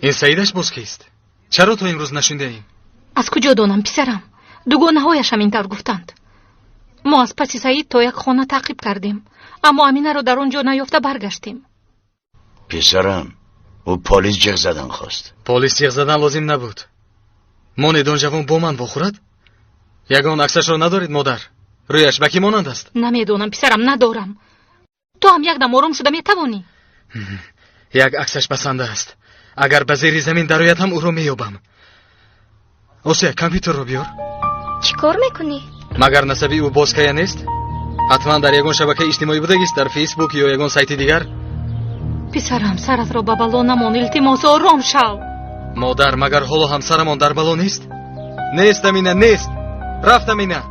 Ин Саидаш боз кист? Чаро то имрӯз нашундаем? Аз куҷо донам, писарам? Дугонаҳояшам ин тавр гуфтанд. Мо аз паси Саид то як хона таъқиб кардем, аммо Аминаро дар он ҷо наёфта баргаштем. Писарам, ӯ полис ҷеғ задан хост. Полис ҷеғ задан лозим набуд. Монед он ҷавон бо ман вохӯрад? Ягон аксашро надоред, модар? Рӯяш ба кӣ монанд аст? Намедонам, писарам, надорам. Ту ҳам як дам ором шуда метавонӣ. Як аксаш басанда аст. Агар ба зери замин дарояд ҳам ӯро меёбам. Осия, компютерро биёр. Чӣ кор мекунӣ? Магар насаби ӯ боз кая нест? Ҳатман дар ягон шабакаи иҷтимоӣ будагист, дар Фейсбук ё ягон сайти дигар. Писарам, саратро ба бало намон, илтимос, ором шав. Модар, магар ҳоло ҳамсарамон дар бало нест? Нест, Амина, нест. Рафт, Амина.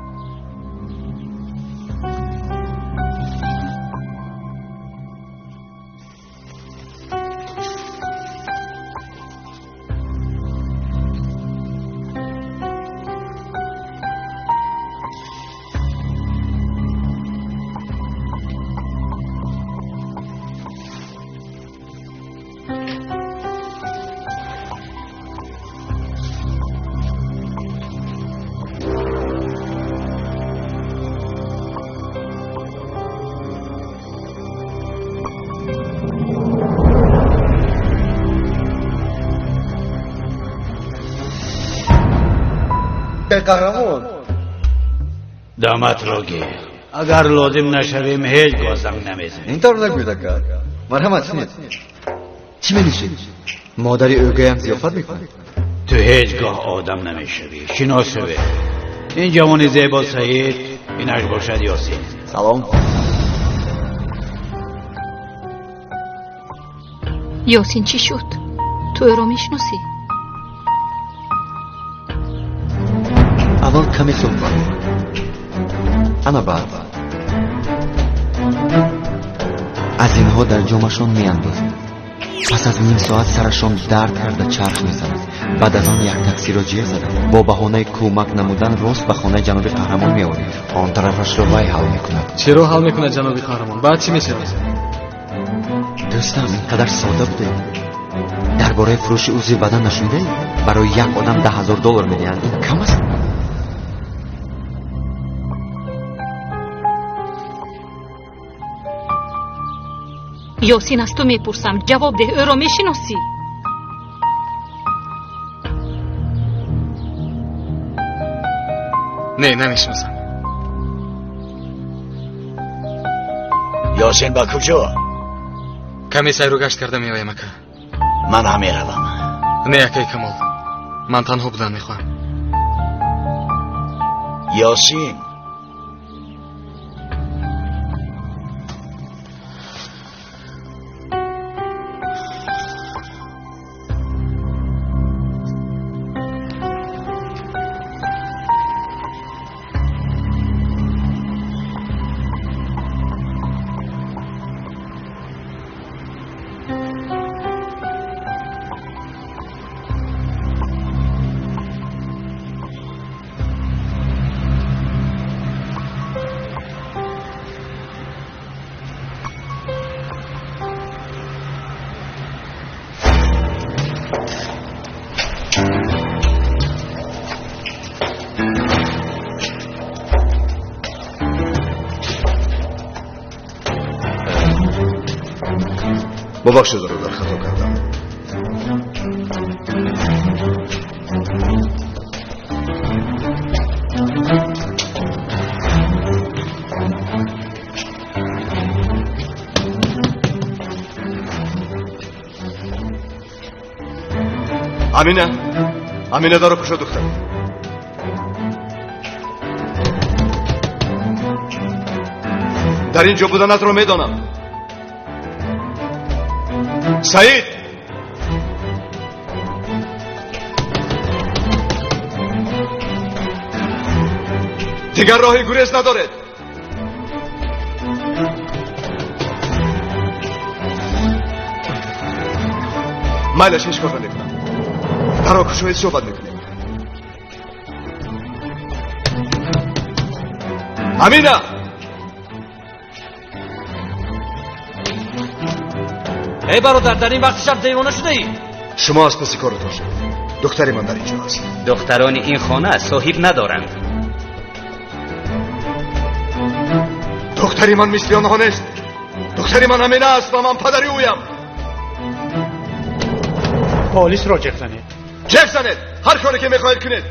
Қаҳрамон, Даматро гир. Агар лозим нашавем, ҳеҷ гоҳ занг намезанем. Ин тавр нагӯед, ака. Марҳамат, шинед. Чӣ менӯшед? Модари ӯгаям зиёфат мекунад. Ту ҳеҷ гоҳ одам намешавӣ. Шинос шаве. Ин ҷавони зебо Саид, инаш бошад Ёсин. Салом. Ёсин, чӣ шуд? Ту ӯро мешиносӣ? Аввал каме суҳбат, ана баъд аз инҳо дар ҷомашон меандозем. Пас аз ним соат сарашон дард карда чарх мезанад. Баъд аз он як таксиро ҷеғ зада, бо баҳонаи кӯмак намудан рост ба хонаи ҷаноби Қаҳрамон меорем. Он тарафашро вай ҳал мекунад. Чиро ҳал мекунад ҷаноби Қаҳрамон? Баъд чӣ мешавад? Дӯстам, ин қадар сода будед. Дар бораи фурӯши узви бадан нашунидаед? Барои як одам 10 000 доллар медиҳанд. Ин кам аст? Ёсин, аз ту мепурсам, ҷавоб деҳ, ӯро мешиносӣ? Не, намешиносам. Ёсин, ба куҷо? Каме сайру гашт карда меоям, ака. Ман ҳам меравам. Не, акаи Камол, ман танҳо будан мехоҳам. Ёсин. Бубахшед, бародар, хато кардам. Амина, Амина, даро кушо, духтар. Дар ин ҷо буданатро медонам. Саид, дигар роҳи гурез надоред. Майлаш, ҳеҷ кор намекунам. Даро кушоед, суҳбат мекунем. Амина. Эй бародар, дар ин вақти шаб девона шудаӣ? Шумо аз паси коратон шавед. Духтари ман дар инҷо аст. Духтарони ин хона соҳиб надоранд. Духтари ман мисли онҳо нест. Духтари ман Амина аст ва ман падари ӯям. Полисро ҷеғ занед. Ҷеғ занед! Ҳар коре ки мехоҳед кунед.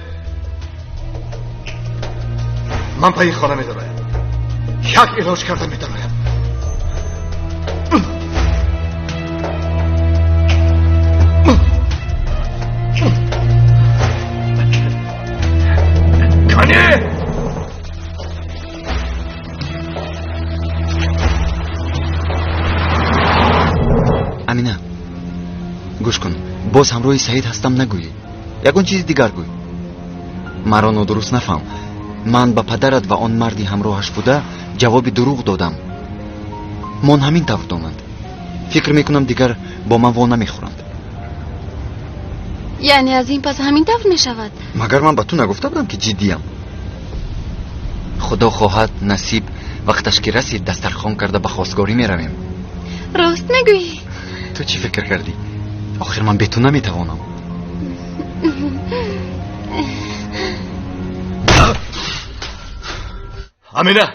Ман ба ин хона медароям. Як илоҷ карда медароям. Кани! Амина, гӯш кун, боз ҳамроҳи Саид ҳастам нагӯӣ. Ягон чизи дигар гӯй. Маро нодуруст нафаҳм. Ман ба падарат ва он марди ҳамроҳаш буда ҷавоби дурӯғ додам. Мон ҳамин тавр донанд. Фикр мекунам дигар бо ман во намехӯранд. Яъне аз ин пас ҳамин тавр мешавад? Магар ман ба ту нагуфта будам ки ҷиддиям? Худо хоҳад насиб вақташ ки расид дастархон карда ба хостгорӣ меравем. Рост мегӯӣ? Ту чӣ фикр кардӣ? Охир ман бе ту наметавонам. Амина!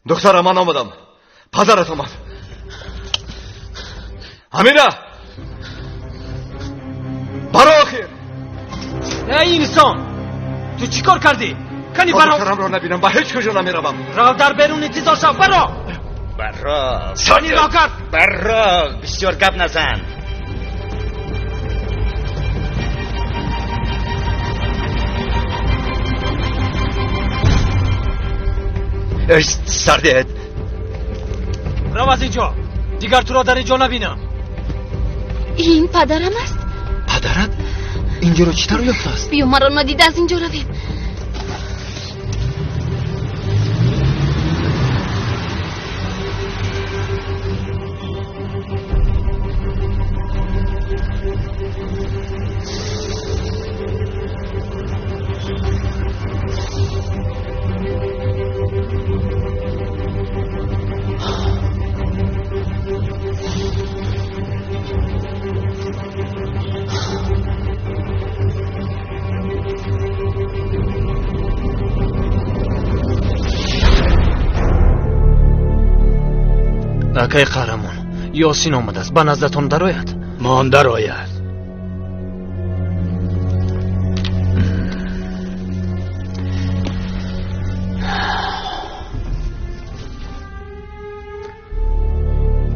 Духтарам, ман омадам. Падарат омад. Амина! Баро охир! Эй инсон! Ту чӣ кор кардӣ? Кани баро! Духтарамро набинам, ба ҳеҷ куҷо намеравам. Рав дар берун интизор шав, баро! Баро! Кани роҳ кард! Баро! Бисёр гап назан. Эй сардед! Рав аз инҷо! Дигар туро дар инҷо набинам. Ин падарам аст? Падарат? Инҷоро чӣ тавр ёфтааст? Биё маро надида аз инҷо равем. Акай қаҳрамон, Ёсин омадааст. Ба наздатон дарояд? Мон дарояд.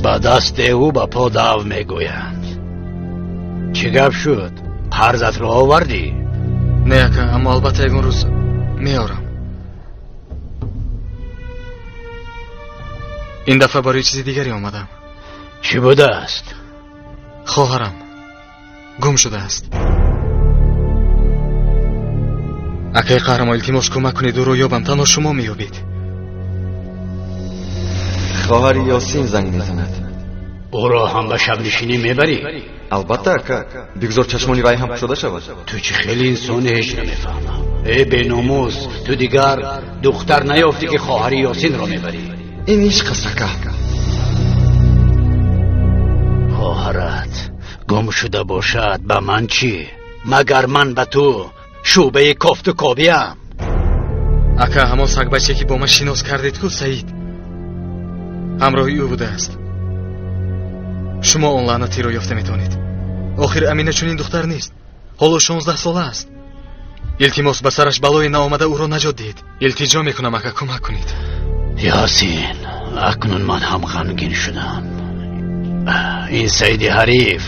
Ба дасти ӯ ба по дав мегӯянд. Чӣ гап шуд? Қарзатро овардӣ? Не, ака, аммо албатта ягон рӯз меорам. Ин дафъа барои чизи дигаре омадам. Чӣ будааст? Хоҳарам гум шудааст. Акай қаҳрамон, илтимос кӯмак кунед, ӯро ёбам. Танҳо шумо меёбед. Хоҳари Ёсин занг мезанад. Ӯро ҳам ба шабнишинӣ мебарӣ? Албатта, ака. Бигзор чашмони вай ҳам кушода шавад. Ту чӣ хеле инсони ҳеҷ намефаҳмам. Э беномус, ту дигар духтар наёфтӣ ки хоҳари Ёсинро мебарӣ. Ин ишқ аст, ака. Хоҳарат гум шуда бошад, ба ман чӣ? Магар ман ба ту шӯъбаи кофту кобиям? Ака, ҳамон сагбаче ки бо ман шинос кардед ку, Саид ҳамроҳи ӯ будааст. Шумо он лаънатиро ёфта метавонед. Охир Амина чунин духтар нест. Ҳоло 16 сола аст. Илтимос, ба сараш балое наомада ӯро наҷот диҳед. Илтиҷо мекунам, ака, кӯмак кунед. Ёсин, акнун ман ҳам ғамгин шудам. Ин Саиди ҳариф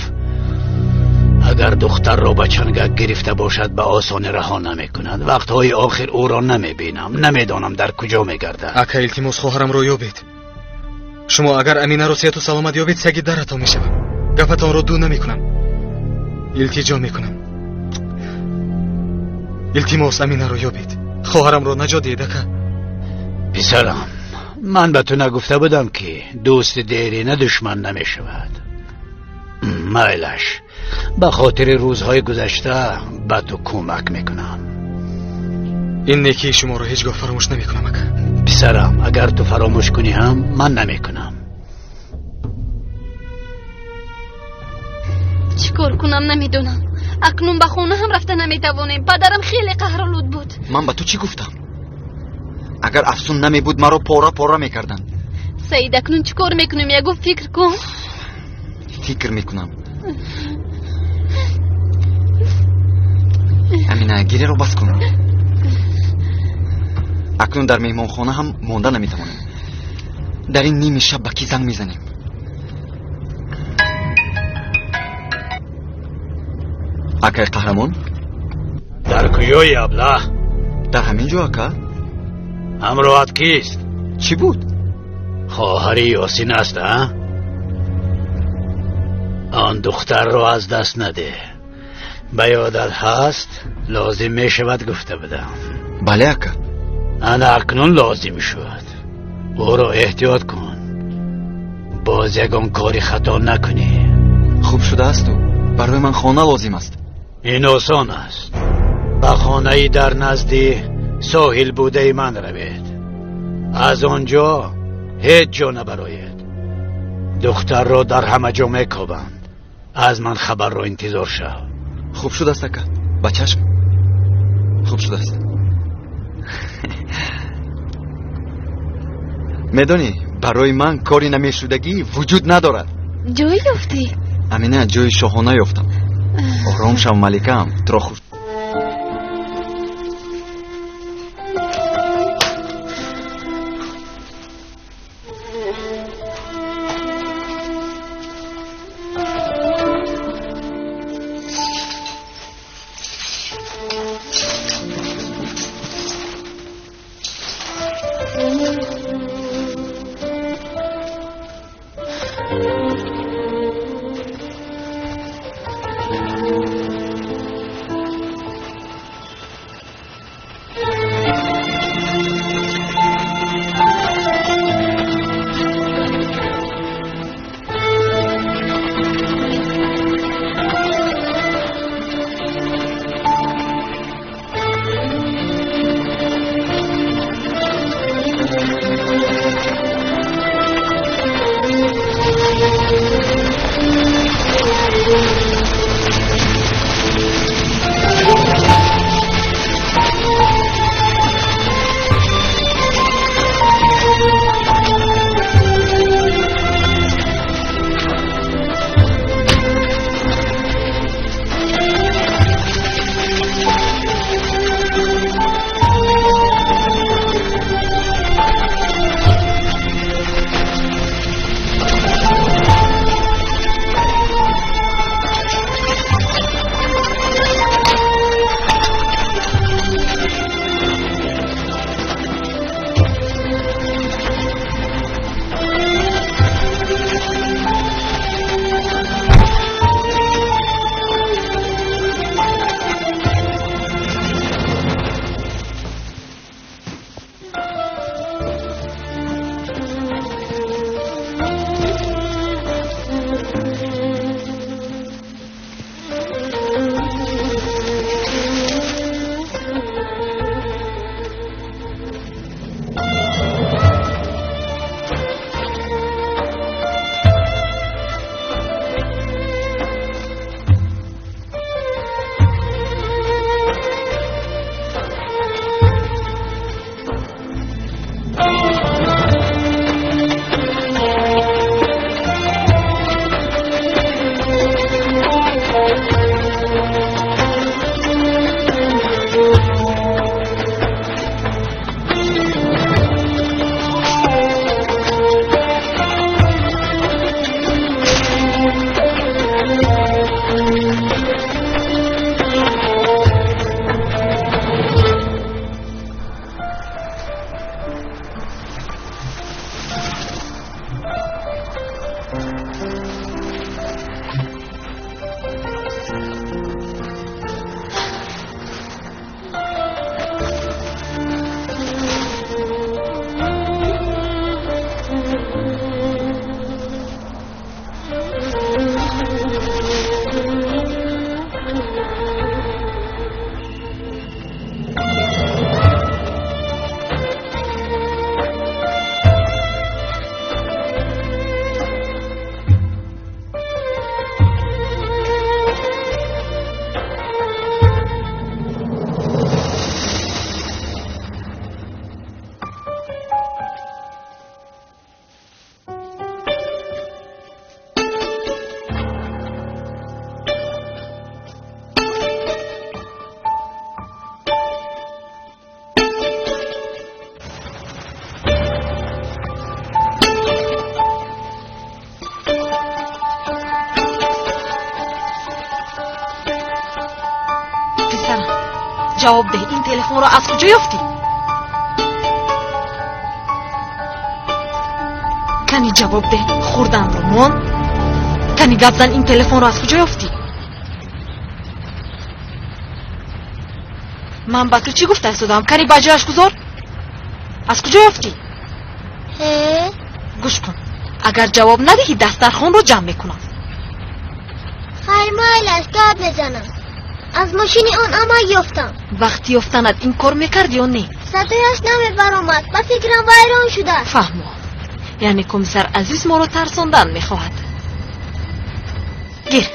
агар духтарро ба чангак гирифта бошад, ба осонӣ раҳо намекунад. Вақтҳои охир ӯро намебинам, намедонам дар куҷо мегардад. Ака, илтимос, хоҳарамро ёбед. Шумо агар Аминаро сеҳату саломат ёбед, саги даратон мешавам. Гапатонро ду намекунам. Илтиҷо мекунам. Илтимос, Аминаро ёбед. Хоҳарамро наҷот диҳед, ака. Писарам, ман ба ту нагуфта будам ки дӯсти дерина душман намешавад. Майлаш, ба хотири рӯзҳои гузашта ба ту кӯмак мекунам. Ин некии шуморо ҳеҷ гоҳ фаромӯш намекунам, ака. Писарам, агар ту фаромӯш кунӣ ҳам ман намекунам. Чӣ кор кунам намедонам. Акнун ба хона ҳам рафта наметавонем. Падарам хеле қаҳролуд буд. Ман ба ту чӣ гуфтам? Агар афсун намебуд, маро пора пора мекарданд. Саид, акнун чӣ кор мекунем? Ягон фикр кун. Фикр мекунам. Амина, гиряро бас кун. Акнун дар меҳмонхона ҳам монда наметавонем. Дар ин ними шаб ба кӣ занг мезанем? Акай Қаҳрамон? Дар куҷои, аблаҳ? Дар ҳамин ҷо, ака. Ҳамроҳат кист? Чӣ буд? Хоҳари Ёсин аст, а? Он духтарро аз даст надеҳ. Ба ёдат ҳаст, лозим мешавад гуфта будам. Бале, ака. Ана акнун лозим шуд. Ӯро эҳтиёт кун. Боз ягон кори хато накунӣ. Хуб шудаасту. Барои ман хона лозим аст. Ин осон аст. Ба хонаи дар назди соҳил будаи ман равед. Аз он ҷо ҳеҷ ҷо набароед. Духтарро дар ҳама ҷо мекобанд. Аз ман хабарро интизор шав. Хуб шудааст, ака. Ба чашм. Хуб шудааст. Медонӣ, барои ман кори намешудагӣ вуҷуд надорад. Ҷой ёфтӣ? Амина, ҷои шоҳона ёфтам. Ором шав, маликаам, туро хуш. Ҷавоб деҳ, ин телефонро аз куҷо ёфтӣ? Кани ҷавоб деҳ, хӯрданро мон. Кани гап зан, ин телефонро аз куҷо ёфтӣ? Ман ба ту чӣ гуфта истодам? Кани ба ҷояш гузор. Аз куҷо ёфтӣ? Гӯш кун, агар ҷавоб надиҳӣ дастархонро ҷамъ мекунам. Хайр, майлаш, гап мезанам. Аз мошини он амак ёфтам. Вақти ёфтанат ин кор мекард ё не? Садояш намебаромад, ба фикрам вайрон шудааст. Фаҳмо, яъне комиссар Азиз моро тарсондан мехоҳад. Гир.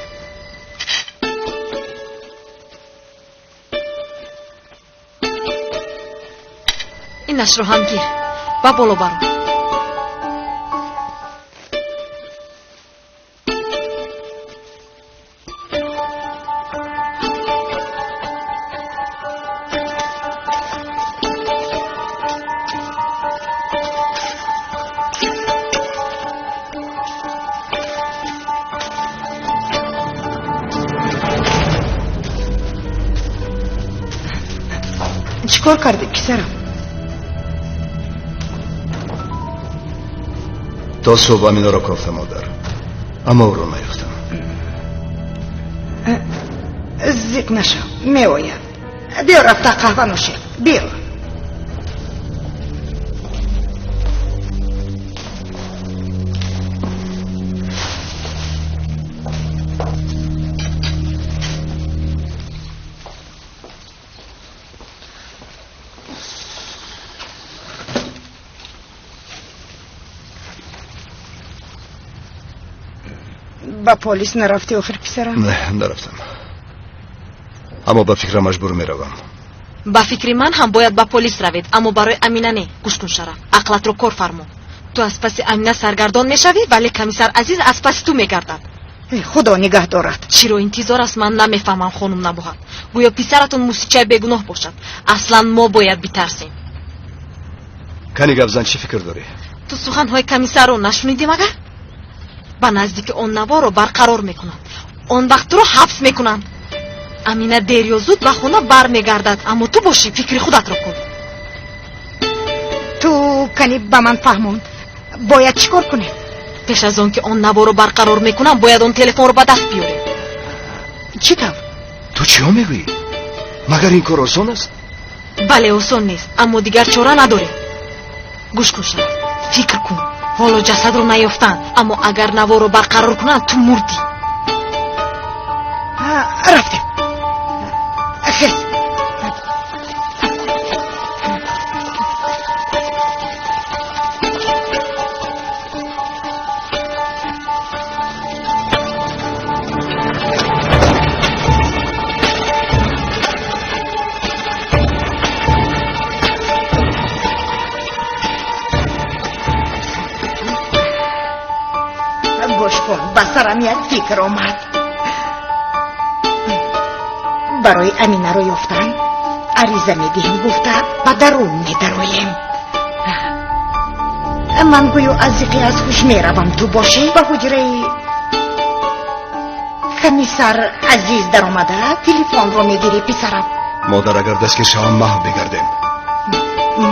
Инашро ҳам гир, ба боло баро. Чӣ кор кардӣ, писарам? То субҳ Аминаро кофтам, модар, аммо ӯро наёфтам. Зиқ нашав, меояд. Биё рафта қаҳва нӯшем, биё. Ба полис нарафтӣ охир, писарам? Не, нарафтам, аммо ба фикрам маҷбур меравам. Ба фикри ман ҳам бояд ба полис равед, аммо барои Амина не. Гӯш кун, Шараф, ақлатро кор фармо. Ту аз паси Амина саргардон мешавӣ, вале комиссар Азиз аз паси ту мегардад. Худо нигаҳ дорад. Чиро интизор аст, ман намефаҳмам, хонум Набоҳат. Гӯё писаратон мусичаи бегуноҳ бошад. Аслан мо бояд битарсем. Кани гап зан, чӣ фикр дорӣ? Ту суханҳои комиссарро нашунидӣ магар? Ба наздики он наворо барқарор мекунанд. Он вақт туро ҳабс мекунанд. Амина дер ё зуд ба хона бармегардад, аммо ту бошӣ фикри худатро кун. Ту кани ба ман фаҳмон, бояд чӣ кор кунем? Пеш аз он ки он наворо барқарор мекунам, бояд он телефонро ба даст биёрем. Чӣ тавр? Ту чиҳо мегӯӣ? Магар ин кор осон аст? Бале, осон нест, аммо дигар чора надорем. Гӯш кун, Шараф, фикр кун. Ҳоло ҷасадро наёфтанд, аммо агар наворо барқарор кунанд, ту мурдӣ. Рафтем. Хез. Гӯш кун, ба сарам як фикр омад. Барои Аминаро ёфтан ариза медиҳем гуфта ба дарун медароем. Ман гӯё аз зиқи аз ҳуш меравам, ту бошӣ ба ҳуҷраи комиссар Азиз даромада телефонро мегирӣ, писарам. Модар, агар дастгир шавам маҳв мегардем.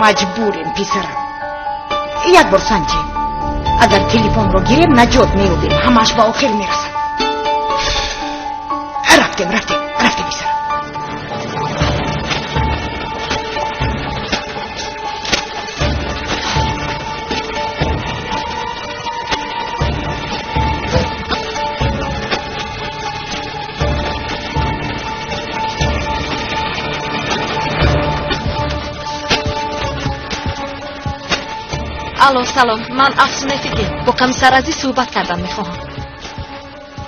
Маҷбурем, писарам. Як бор санҷем. Агар телефонро гирем, наҷот меёбем, ҳамаш ба охир мерасад. Рафтем, рафтем, рафтем, писарам. Алло, салом, ман Афсунаи Фикр бо комиссар Азиз суҳбат кардан мехоҳам.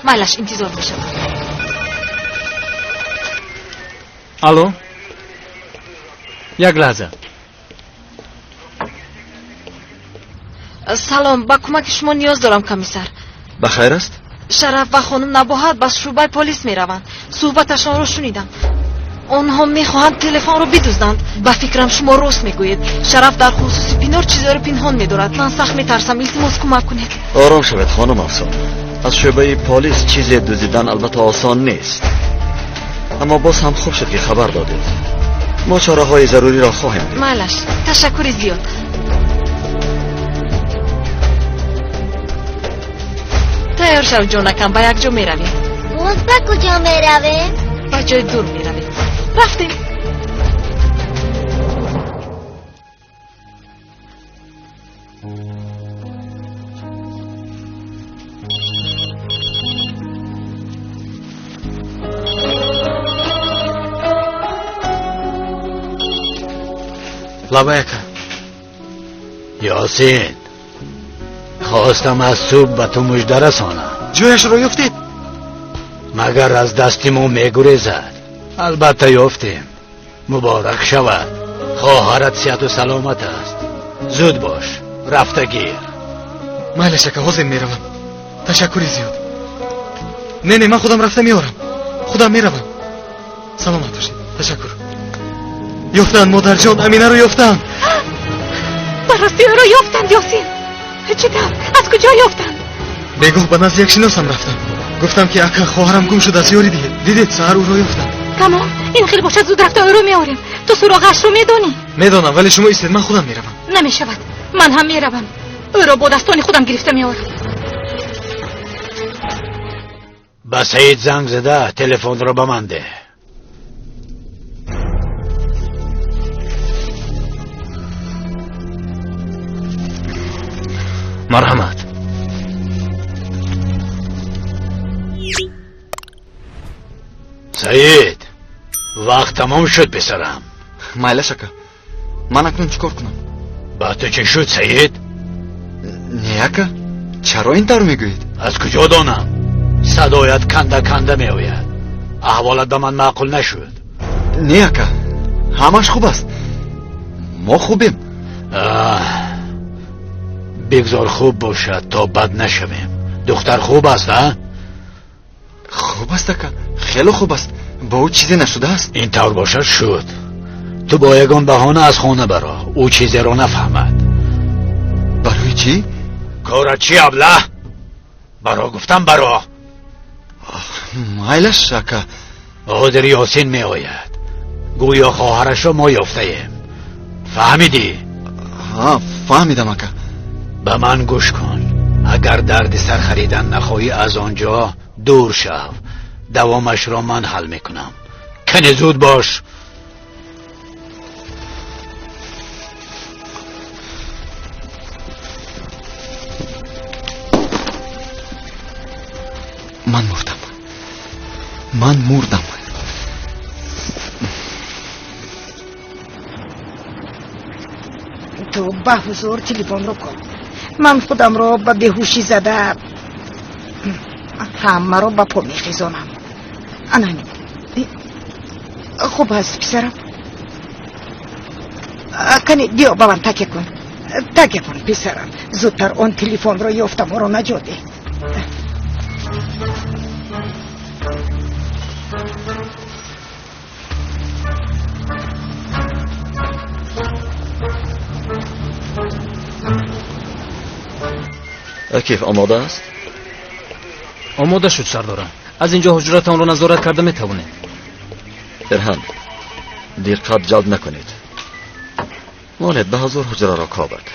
Майлаш, интизор мешавам. Алло, як лаҳза. Салом, ба кӯмаки шумо ниёз дорам, комиссар. Ба хайр аст? Шараф ва хонум Набоҳат ба шӯъбаи полис мераванд. Суҳбаташонро шунидам. Онҳо мехоҳанд телефонро бидузданд. Ба фикрам шумо рост мегӯед. Шараф дар хусуси Пинор чизеро пинҳон медорад. Ман сахт метарсам, илтимос кӯмак кунед. Ором шавед, хонум Афсон. Аз шӯъбаи полис чизе дуздидан албатта осон нест, аммо боз ҳам хуб шуд ки хабар додед. Мо чораҳои заруриро хоҳем дид. Майлаш, ташаккури зиёд. Тайёр шав ҷонакам, ба як ҷо меравем. Боз ба куҷо меравем? Ба ҷои дур меравем. Рафтем. Лабай ака. Ёсин, хостам аз субҳ ба ту мужда расонам. Ҷояшро ёфтед? Магар аз дасти мо мегурезад? Албатта ёфтем. Муборак шавад. Хоҳарат сиҳату саломат аст. Зуд бош, рафта гир. Майлаш ака, ҳозир меравам. Ташаккури зиёд. Не, не, ман худам рафта меорам. Худам меравам. Саломат бошед. Ташаккур. Ёфтанд, модарҷон, Аминаро ёфтанд. Ба рости ӯро ёфтанд, Ёсин. Чӣ тавр? Аз куҷо ёфтанд? Бегоҳ ба назди як шиносам рафтам. Гуфтам ки ака, хоҳарам гум шудааст, ёрӣ диҳед. Дидед, саҳар ӯро ёфтам. Тамом, ин хел бошад зуд рафта ӯро меорем. Ту суроғаашро медонӣ? Медонам, вале шумо истед, ман худам меравам. Намешавад, ман ҳам меравам. Ӯро бо дастони худам гирифта меорам. Ба Саид занг зада, телефонро ба ман деҳ. Марҳамат. Саид, вақт тамом шуд, писарам. Майлаш ака, ман акнун чӣ кор кунам? Ба ту чӣ шуд, Саид? Не ака, чаро ин тавр мегӯед? Аз куҷо донам? Садоят канда канда меояд. Аҳволат ба ман маъқул нашуд. Не ака, ҳамаш хуб аст. Мо хубем. Бигзор хуб бошад то бад нашавем. Духтар хуб аст, а? Хуб аст ака, хеле хуб аст. Бо ӯ чизе нашудааст? Ин тавр бошад шуд. Ту бо ягон баҳона аз хона баро, ӯ чизеро нафаҳмад. Барои чӣ? Корат чӣ, аблаҳ? Баро гуфтам, баро. Майлаш ака. Ҳозир Ёсин меояд. Гӯё хоҳарашро мо ёфтаем. Фаҳмидӣ? Ҳа, фаҳмидам ака. Ба ман гӯш кун. Агар дарди сар харидан нахоҳӣ, аз он ҷо дур шав. Давомашро ман ҳал мекунам. Кане зуд бош. Ман мурдам. Ман мурдам. Ту ба ҳузур телефонро кун. Ман худамро ба беҳушӣ зада ҳамаро ба по мехезонам. Ана ҳамин. Хуб аст, писарам. Кани биё ба ман такя кун. Такя кун, писарам. Зудтар он телефонро ёфта моро наҷот деҳ. Акиф омода аст? Омода шуд, сардорам. Аз инҷо ҳуҷратонро назорат карда метавонед. Ирҳан, диққат ҷалб накунед. Монед ба ҳузур ҳуҷраро кобад.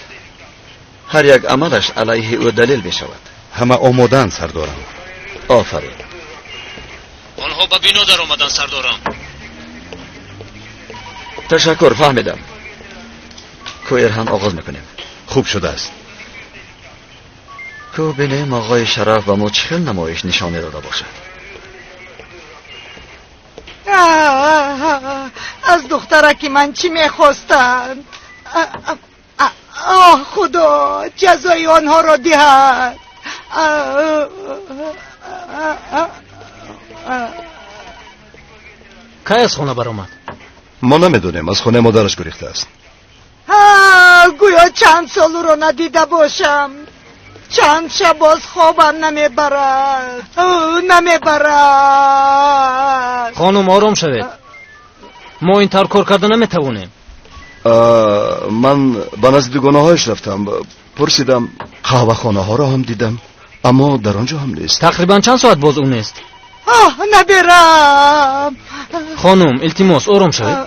Ҳар як амалаш алайҳи ӯ далел мешавад. Ҳама омодаанд, сардорам. Офарин. Онҳо ба бино даромаданд, сардорам. Ташаккур, фаҳмидам. Ку Ирҳан, оғоз мекунем. Хуб шудааст. Ку бинем оғои Шараф ба мо чӣ хел намоиш нишон медода бошад. Аз духтараки ман чӣ мехостанд? Оҳ худо, ҷазои онҳоро диҳад. Кай аз хона баромад? Мо намедонем, аз хонаи модараш гурехтааст. Гӯё чанд сол ӯро надида бошам. Чанд шаб боз хобам намебарад, намебарад. Хонум, ором шавед. Мо ин тавр кор карда наметавонем. Ман ба назди дугонаҳояш рафтам, пурсидам, қаҳвахонаҳоро ҳам дидам, аммо дар он ҷо ҳам нест. Тақрибан чанд соат боз ӯ нест? Оҳ, наберам. Хонум, илтимос, ором шавед.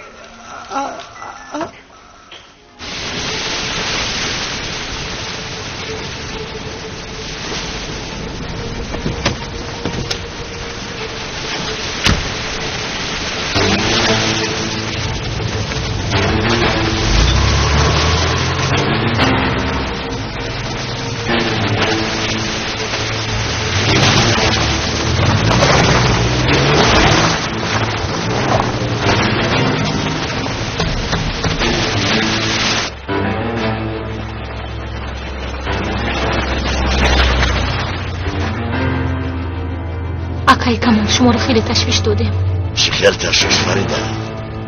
Акаи Камол, шуморо хеле ташвиш додем. Чӣ хел ташвиш, Фарида?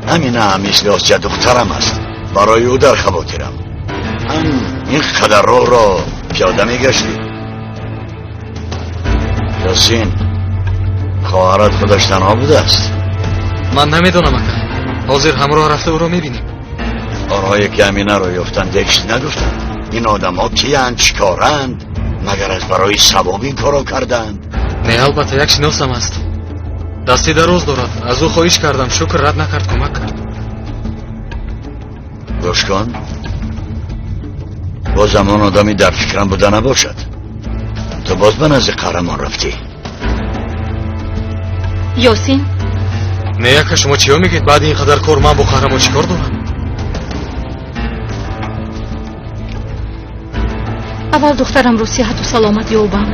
Амина мисли Осия духтарам аст. Барои ӯ дар хавотирам. Ҳам ин қадар роҳро пиёда мегаштӣ. Ёсин, хоҳарат худаш танҳо будааст? Ман намедонам, ака. Ҳозир ҳамроҳ рафта ӯро мебинем. Онҳое ки Аминаро ёфтанд ҳеҷ нагуфтанд. Ин одамҳо киянд, чӣ коранд? Магар аз барои савоб ин корро карданд? Не, албатта, як шиносам аст. Дасти дароз дорад. Аз ӯ хоҳиш кардам, шукр, рад накард, кӯмак кард. Гӯш кун, боз ҳамон одами дар фикрам буда набошад. Ту боз ба назди қаҳрамон рафтӣ? Ёсин? Не, ака, шумо чиё мегӯед? Баъди ин қадар кор ман бо қаҳрамон чӣ кор дорам? Аввал духтарамро сиҳату саломат ёбам,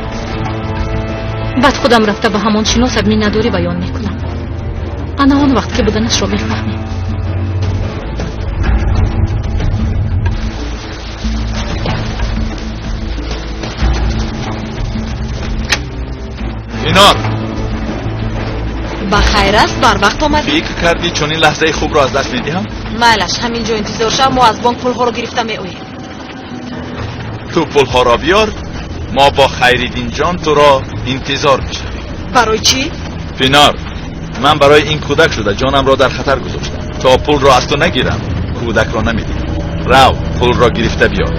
баъд худам рафта ба ҳамон шиносат миннатдорӣ баён мекунам. Ана он вақт ки буданашро мефаҳмем. Пинор, ба хайр аст, барвақт омадӣ. Фикр кардӣ чунин лаҳзаи хубро аз даст медиҳам? Майлаш, ҳамин ҷо интизор шав, мо аз бонк пулҳоро гирифта меоем. Ту пулҳоро биёр, мо бо Хайриддинҷон туро интизор мешавем. Барои чӣ? Пинор, ман барои ин кӯдак шуда ҷонамро дар хатар гузоштам. То пулро аз ту нагирам, кӯдакро намедиҳам. Рав, пулро гирифта биёр.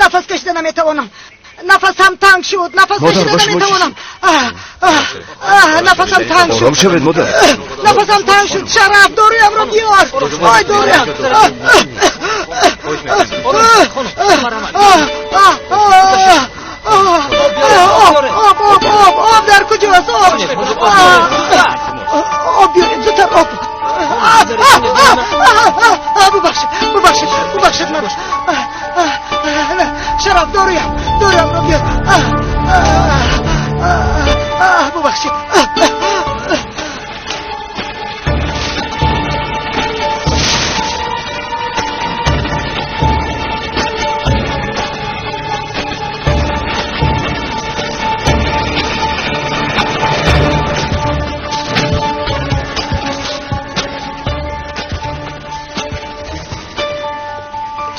Нафас кашида наметавонам. Нафасам танг шуд. Нафас кашида наметавонам. Нафасам танг шуд. Ором шавед, модар. Нафасам танг шуд. Шараф, доруямро биёр. Ой, доруям. Об, об, об, об дар куҷост? Об. Об биёред, зудтар об. Бубахшед, бубахшед, бубахшед маро. Шараф, доруям, доруямро биёр. Бубахшед.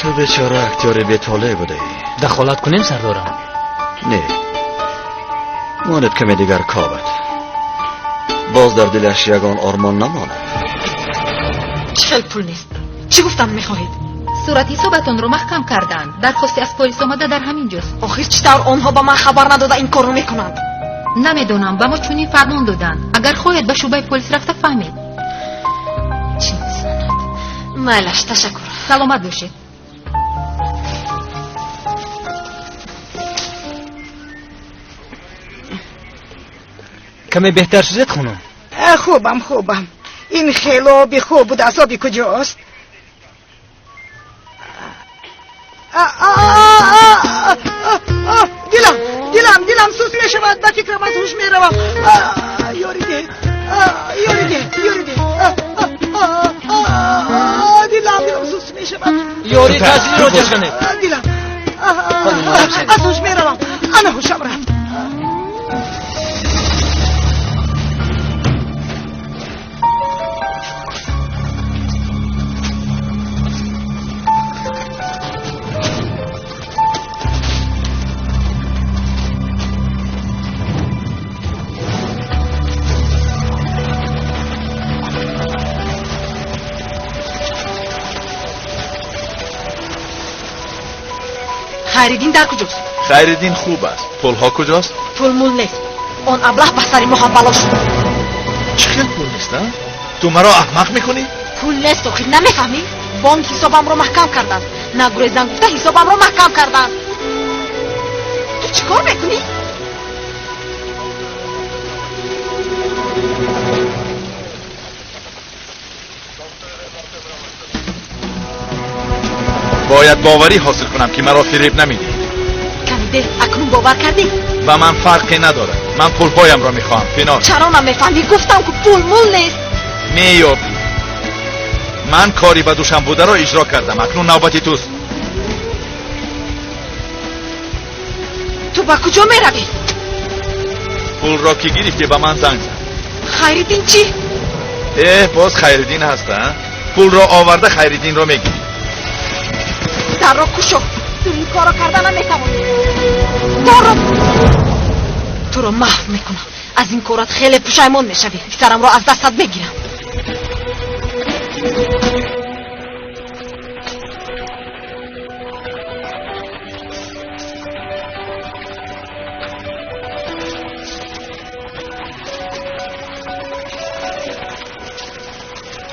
Ту бечора актёри бетолеъ будаӣ. Дахолат кунем, сардорам? Не, монед каме дигар кобад. Боз дар дилаш ягон ормон намонад. Чӣ хел пул нест? Чӣ гуфтам мехоҳед? Сурати ҳисобатонро маҳкам карданд. Дархости аз полис омада дар ҳамин ҷост. Охир чӣ тавр онҳо ба ман хабар надода ин корро мекунанд? Намедонам, ба мо чунин фармон доданд. Агар хоҳед, ба шӯъбаи полис рафта фаҳмед. Чӣ инсонат. Майлаш, ташаккур. Саломат бошед. Каме беҳтар шудед, хонум? Хубам, хубам. Ин хеле оби хуб буд. Аз оби куҷост? Дилам, дилам, дилам сус мешавад. Ба фикрам аз ҳуш меравам. Ёри деҳ, ёри деҳ, ёри деҳ. Дилам, дилам сус мешавад. Ёри таъсирро ҷашанед. Дилам аз ҳуш меравам. Ана ҳушам рафт. Хайриддин дар куҷост? Хайриддин хуб аст. Пулҳо куҷост? Пул мул нест. Он аблаҳ ба сари мо ҳам бало шуд. Чӣ хел пул нест, а? Ту маро аҳмақ мекунӣ? Пул нест, охир намефаҳмӣ? Бонк ҳисобамро маҳкам кардааст. Нагурезан гуфта ҳисобамро маҳкам карданд. Ту чӣ кор мекунӣ? Бояд боварӣ ҳосил кунам, ки маро фиреб намедиҳӣ. Ками деҳ, акнун бовар кардӣ? Ба ман фарқе надорад. Ман пулҳоямро мехоҳам, Пинор. Чаро намефаҳмӣ? Гуфтам, ку пул мул нест. Меёбӣ. Ман кори ба душам бударо иҷро кардам. Акнун навбати туст. Ту ба куҷо меравӣ? Пулро ки гирифтӣ ба ман занг зад. Хайриддин чӣ? Эҳ, боз Хайриддин ҳаст, а? Пулро оварда Хайриддинро мегирӣ. Дарро кушо. Ту ин корро карда наметавонӣ. Дарро туро маҳв мекунам. Аз ин корат хеле пушаймон мешавӣ. Писарамро аз дастат мегирам.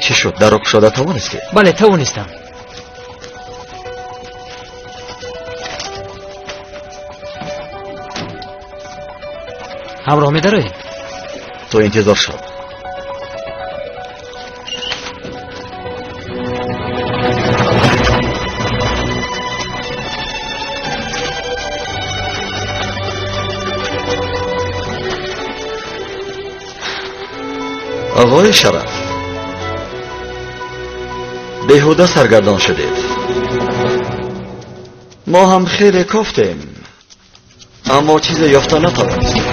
Чӣ шуд? Дарро кушода тавонистӣ? Бале, тавонистам. Ҳамроҳ медароем? Ту интизор шав. Оғои Шараф, беҳуда саргардон шудед. Мо ҳам хеле кофтем, аммо чизе ёфта натавонистем.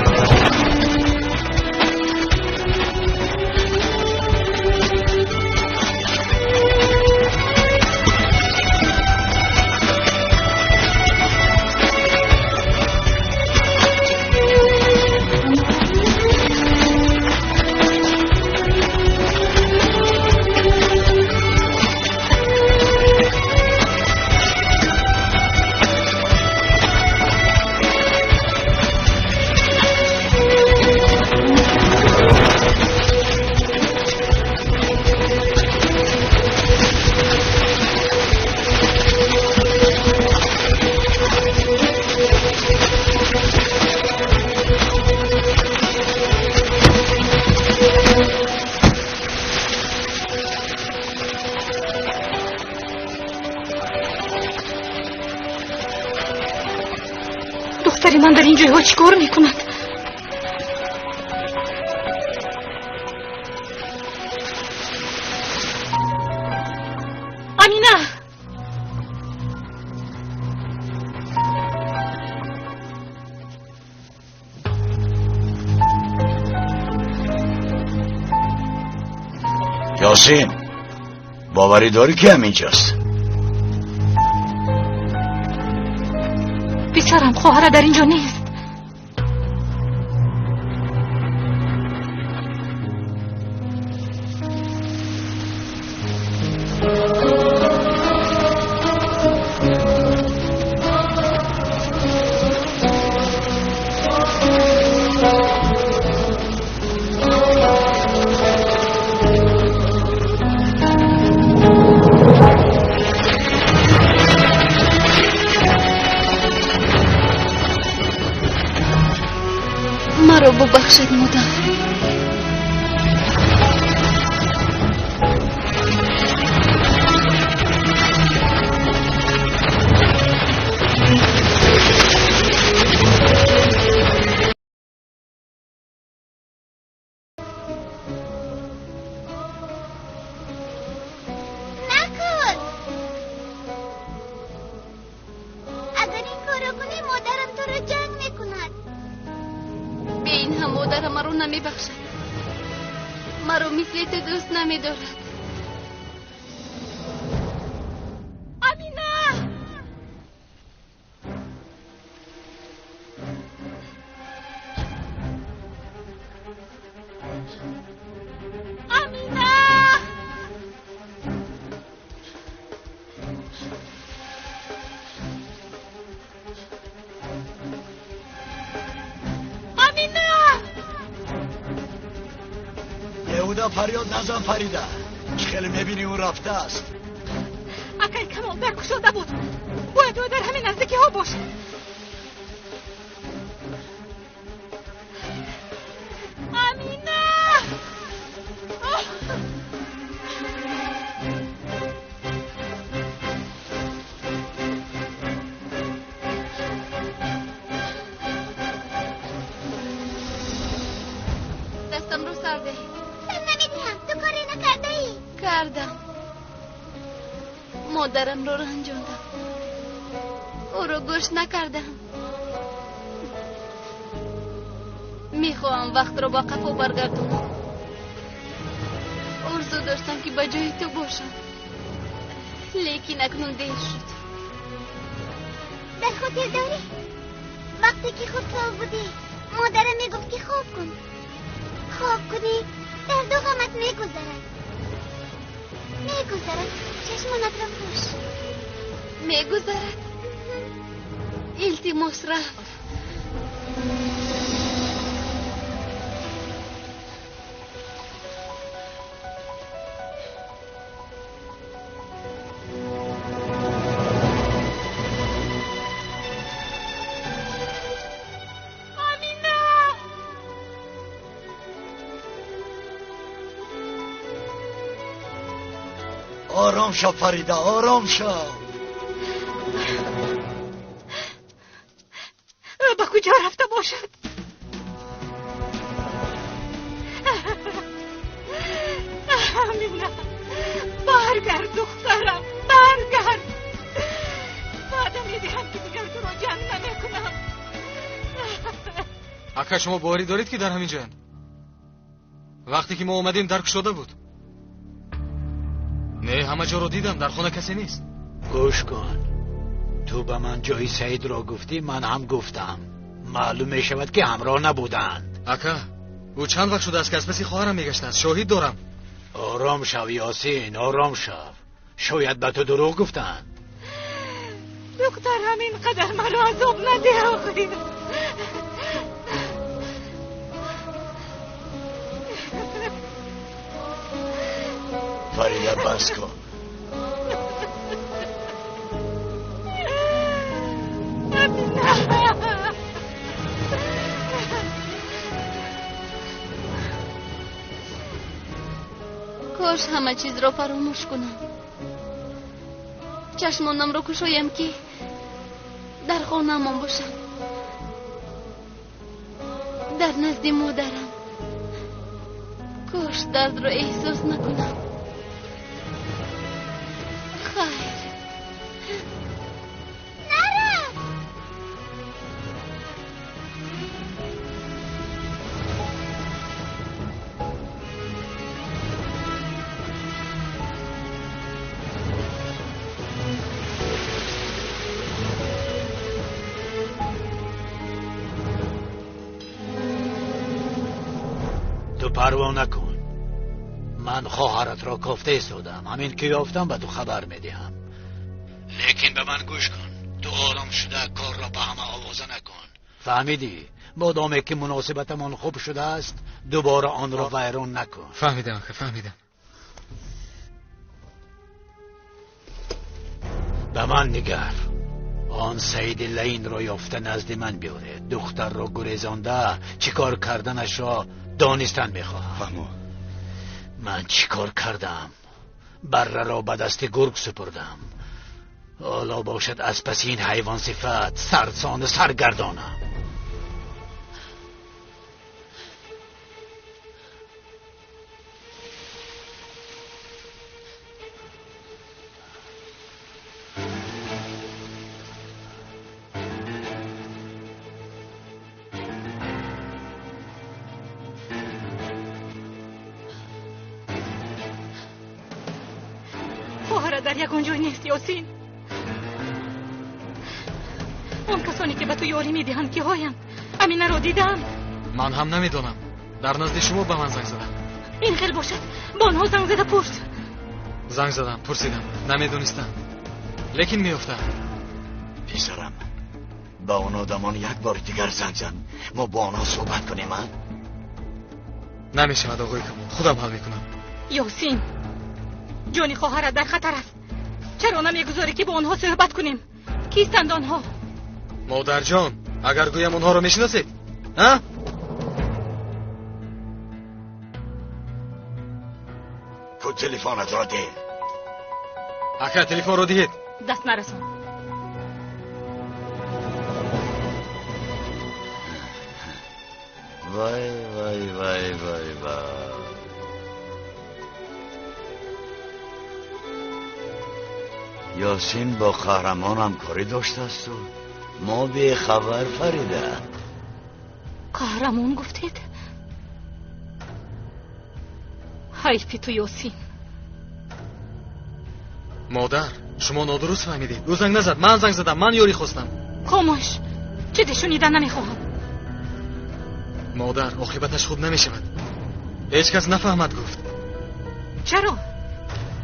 Духтари ман дар ин ҷойҳо чӣ кор мекунад? Амина! Ёсин, боварӣ дорӣ ки ҳаминҷост? Писарам, хоҳара дар ин ҷо нест. Маро бубахшед, модар. Накун! Агар ин корро кунӣ, модарам туро ҷанг мекунад. Бе ин ҳам модарам маро намебахшад. Маро мисли ту дӯст намедорад. Амина! Амина! Амина! Беҳуда фарёд назан, Фарида. Чӣ хеле мебинӣ, ӯ рафтааст. Акай Камол дар кушода буд. Бояд ӯ дар ҳамин наздикиҳо бошад. Амина! Дастамро сар деҳ. Сар намедиҳам, ту коре накардаӣ. Кардам. Модарамро ранҷондам. Ӯро гӯш накардам. Мехоҳам вақтро ба қафо баргардонам. Орзу доштам, ки ба ҷои ту бошам. Лекин акнун дер шуд. Дар хотир дорӣ? Вақте ки хурдсол будӣ, модарам мегуфт, ки хоб кун. Хоб кунӣ, дарду ғамат мегузарад. Мегузарад, чашмонатро пӯш. Мегузарад. Илтимос, рафт. Ором шав, Фарида, ором шав. Ба куҷо рафта бошад? Амина, баргард, духтарам, баргард. Ваъда медиҳам, ки дигар туро ҷанг намекунам. Ака, шумо боварӣ доред, ки дар ҳамин ҷоянд? Вақте ки мо омадем, дар кушода буд. Не, ҳама ҷоро дидам, дар хона касе нест. Гӯш кун, ту ба ман ҷои Саидро гуфтӣ, ман ҳам гуфтам. Маълум мешавад, ки ҳамроҳ набуданд. Ака, ӯ чанд вақт шудааст, ки аз паси хоҳарам мегаштааст. Шоҳид дорам. Ором шав, Ёсин, ором шав. Шояд ба ту дурӯғ гуфтанд. Духтарам, ин қадар маро азоб надеҳ, охир. Фарида, бас кун. Кош ҳама чизро фаромӯш кунам. Чашмонамро кушоям, ки дар хонаамон бошам. Дар назди модарам. Кош дардро эҳсос накунам. Хайр. Нарав! Ту парво накун. Ман хоҳаратро кофта истодам. Ҳамин ки ёфтам, ба ту хабар медиҳам. Лекин ба ман гӯш кун. Ту ором шуда корро ба ҳама овоза накун. Фаҳмидӣ? Модоме ки муносибатамон хуб шудааст, дубора онро вайрон накун. Фаҳмидам, ака, фаҳмидам. Ба ман нигар. Он Саиди Лаинро ёфта назди ман биёред. Духтарро гурезонда чӣ кор карданашро донистан мехоҳам. Фаҳмо. Ман чӣ кор кардам? Барраро ба дасти гург супурдам. Ҳоло бошад, аз паси ин ҳайвонсифат сарсону саргардонам. Хоҳара дар ягон ҷой нест, Ёсин. Он касоне ки ба ту ёрӣ медиҳанд, киҳоянд? Аминаро дидам. Ман ҳам намедонам. Дар назди шумо ба ман занг задам. Ин хел бошад, ба онҳо занг зада пурс. Занг задам, пурсидам, намедонистам. Лекин меёфтам. Писарам, ба он одамон як бори дигар занг зан. Мо бо онҳо суҳбат кунем, а? Намешавад, оғои Камол, худам ҳал мекунам. Ёсин, ҷони хоҳарат дар хатар аст. Чаро намегузорӣ, ки бо онҳо суҳбат кунем? Кистанд онҳо? Модарҷон, агар гӯям, онҳоро мешиносед? А? Ку телефонатро деҳ. Ака, телефонро диҳед. Даст нарасон. Вай, вай, вай, вай, вай. Ёсин бо Қаҳрамон ҳамкорӣ доштасту мо бехабар, Фарида. Қаҳрамон гуфтед? Ҳайфи ту, Ёсин. Модар, шумо нодуруст фаҳмидед. Ӯ занг назад, ман занг задам, ман ёрӣ хостам. Хомӯш, чизе шунида намехоҳам. Модар, оқибаташ хуб намешавад. Ҳеҷ кас нафаҳмад гуфт. Чаро?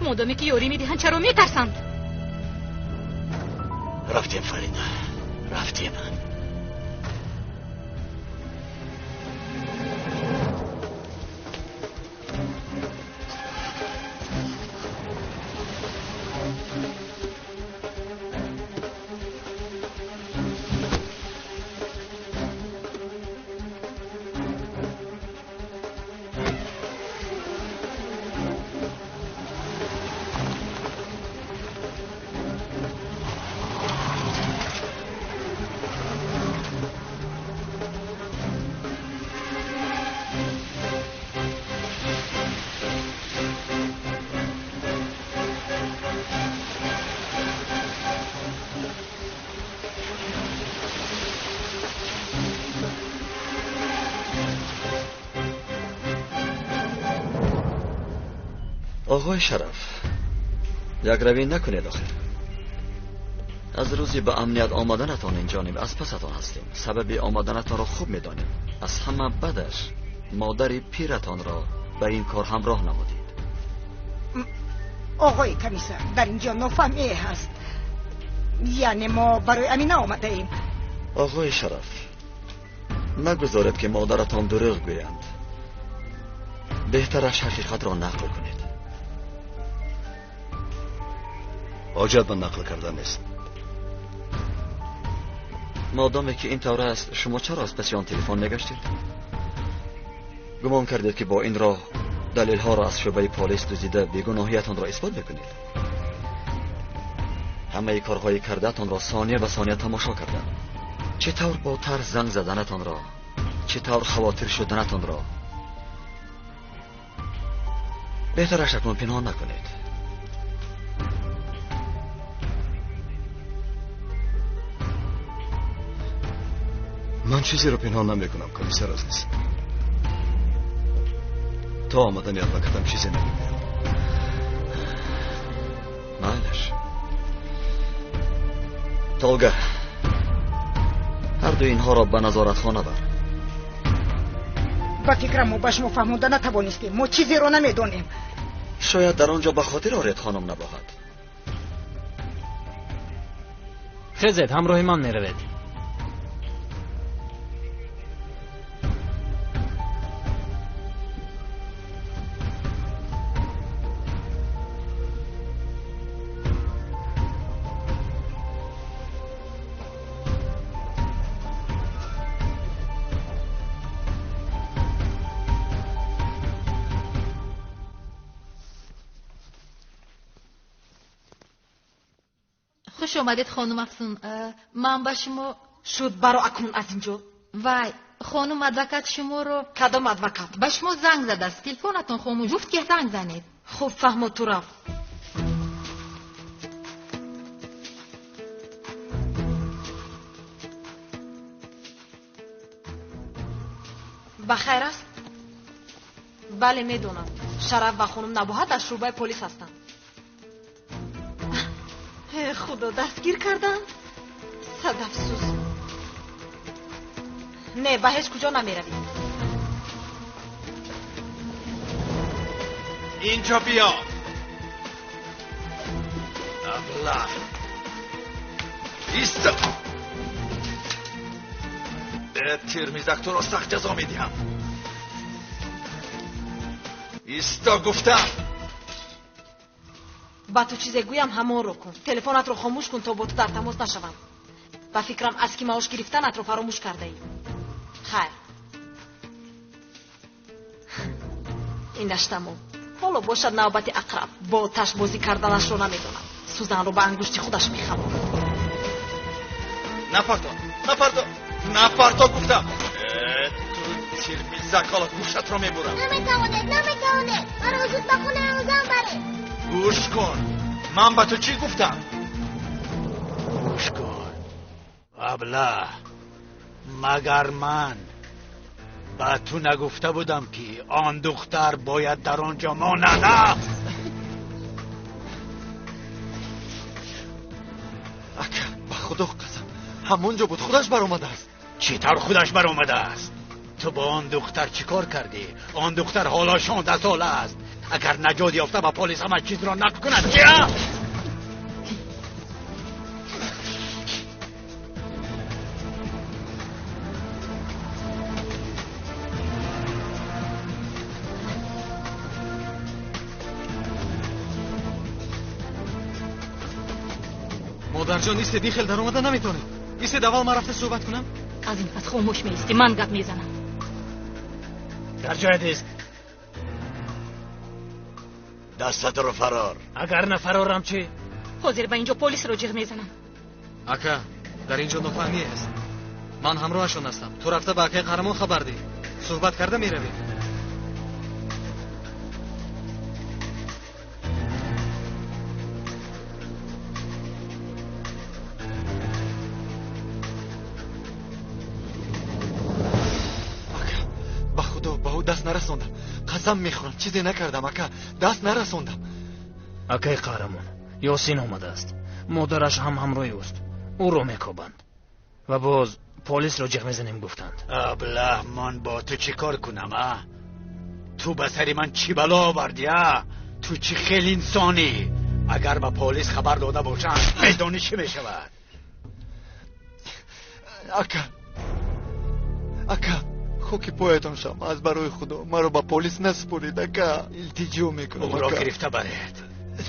Модоме ки ёрӣ медиҳанд, чаро метарсанд? Рафтем, Фарида, рафтем. Оғои Шараф, якравӣ накунед охир. Аз рӯзи ба амният омаданатон инҷониб аз пасатон ҳастем. Сабаби омаданатонро хуб медонем. Аз ҳама бадаш модари пиратонро ба ин кор ҳамроҳ намудед. Оғои комиссар, дар инҷо нофаҳмие ҳаст. Яъне мо барои Амина омадаем. Оғои Шараф, нагузоред ки модаратон дурӯғ гӯянд. Беҳтараш ҳақиқатро нақл кунед. Ҳоҷат ба нақл кардан нест. Модоме ки ин тавр аст, шумо чаро аз паси он телефон мегаштед? Гумон кардед ки бо ин роҳ далелҳоро аз шӯъбаи полис дуздида бегуноҳиятонро исбот мекунед? Ҳамаи корҳои кардаатонро сония ба сония тамошо кардам. Чӣ тавр бо тарс занг заданатонро, чӣ тавр хавотир шуданатонро. Беҳтараш акнун пинҳон накунед. Ман чизеро пинҳон намекунам, комиссар азиз. То омадани адвокатам чизе намегӯям. Майлаш. Толга, ҳар дуи инҳоро ба назоратхона бар. Ба фикрам мо ба шумо фаҳмонда натавонистем. Мо чизеро намедонем. Шояд дар он ҷо ба хотир оред, хонум Набоҳат. Хезед, ҳамроҳи ман меравед. Хуш омадед, хонум Афсун. Ман ба шумо шуд баро акнун аз инҷо. Вай, хонум адвокат шуморо. Кадом адвокат? Ба шумо занг задааст. Телефонатон хомӯш. Гуфт ки занг занед. Хуб, фаҳмо, ту рафт. Ба хайр аст? Бале, медонам. Шараф ва хонум Набоҳат аз шӯъбаи полис ҳастанд. Худо, дастгир карданд? Сад афсӯс. Не, ба ҳеҷ куҷо намеравӣ. Инҷо биё. Аблаҳ. Иста. Тирмизак, туро сахт ҷазо медиҳам. Исто гуфтам. Ба ту чизе гӯям, ҳамонро кун. Телефонатро хомӯш кун, то бо ту дар тамос нашавам. Ба фикрам, аз ки маош гирифтанатро фаромӯш кардаӣ. Хайр, инаш тамом. Ҳоло бошад навбати ақраб. Бо оташ бозӣ карданашро намедонам. Сӯзанро ба ангушти худаш мехалонад. Напарто, напарто, напарто гуфтам. Ту тирмизак, ҳоло гӯшатро мебурам. Наметавонед, наметавонед. Маро зуд ба хонаам зан баред. Гӯш кун, ман ба ту чӣ гуфтам? Аблаҳ, магар ман ба ту нагуфта будам, ки он духтар бояд дар он ҷо монад? Ака, ба худо қасам, ҳамон ҷо буд, худаш баромадааст. Чӣ тавр худаш баромадааст? Ту бо он духтар чӣ кор кардӣ? Он духтар ҳоло 16 сола аст. Агар наҷот ёфта ба полис ҳама чизро нақл кунад чӣ? Модарҷон, истед, ин хел даромада наметавонед. Истед, аввал ман рафта суҳбат кунам. Аз ин пас хомӯш меистӣ, ман гап мезанам. Дар ҷоят ист. Дастатро фарор. Агар нафарорам чӣ? Ҳозир ба инҷо полисро ҷиғ мезанам. Ака, дар инҷо нофаҳмӣ аст. Ман ҳамроҳашон ҳастам. Ту рафта ба акаи Қаҳрамон хабар диҳ. Суҳбат карда меравем. Даст нарасондам, қасам мехӯрам, чизе накардам, ака, даст нарасондам. Акаи Қаҳрамон, Ёсин омадааст. Модараш ҳам ҳамроҳи ӯст. Ӯро мекобанд ва боз полисро ҷиғ мезанем гуфтанд. Аблаҳ, ман бо ту чӣ кор кунам, а? Ту ба сари ман чӣ бало овардӣ, а? Ту чӣ хел инсонӣ? Агар ба полис хабар дода бошанд, медонӣ чӣ мешавад? Ака, ака, хоки поятон шам, аз барои худо маро ба полис насупоред, ака, илтиҷо мекунам. Ӯро гирифта баред.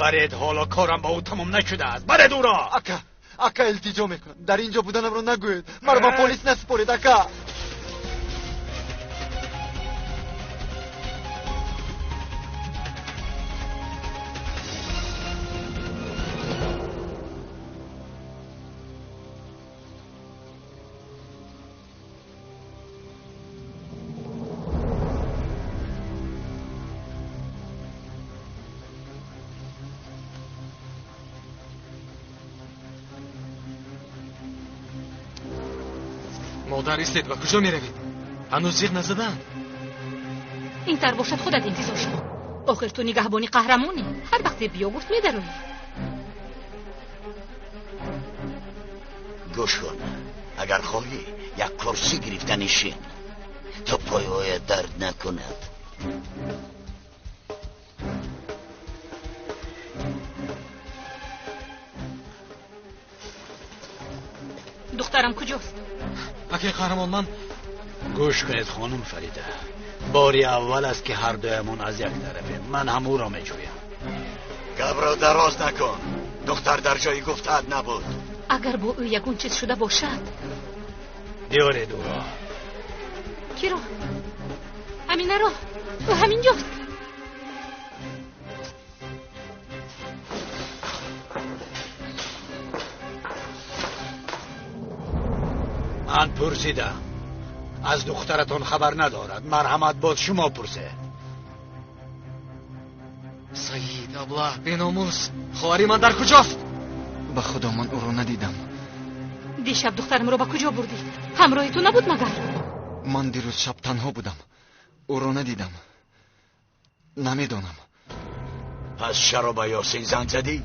Баред, ҳоло корам ба ӯ тамом нашудааст. Баред ӯро. Ака, ака, илтиҷо мекунам, дар инҷо буданамро нагӯед, маро ба полис насупоред, ака. Модар, истед, ба куҷо меравед? Ҳанӯз зиғ назадаанд. Ин тар бошад, худат интизор шав. Охир ту нигаҳбони қаҳрамонӣ. Ҳар вақте биё гуфт медароӣ. Гӯш кун, агар хоҳӣ як курсӣ гирифта нишин, то пойҳоят дард накунад. Духтарам куҷост? Акаи Қаҳрамон, ман гӯш кунед, хонум Фарида, бори аввал аст, ки ҳар дуямон аз як тарафем. Ман ҳам ӯро меҷӯям. Гапро дароз накун, духтар дар ҷои гуфтаат набуд. Агар бо ӯ ягон чиз шуда бошад, биёред ӯро. Киро? Аминаро. Ӯ ҳаминҷост. Ман пурсидам, аз духтаратон хабар надорад. Марҳамат, боз шумо пурсед. Саид, аблаҳ, беномус, хоҳари ман дар куҷост? Ба худо, ман ӯро надидам. Дишаб духтарамро ба куҷо бурдӣ? Ҳамроҳи ту набуд магар? Ман дирӯз шаб танҳо будам, ӯро надидам, намедонам. Пас чаро ба Ёсин занг задӣ?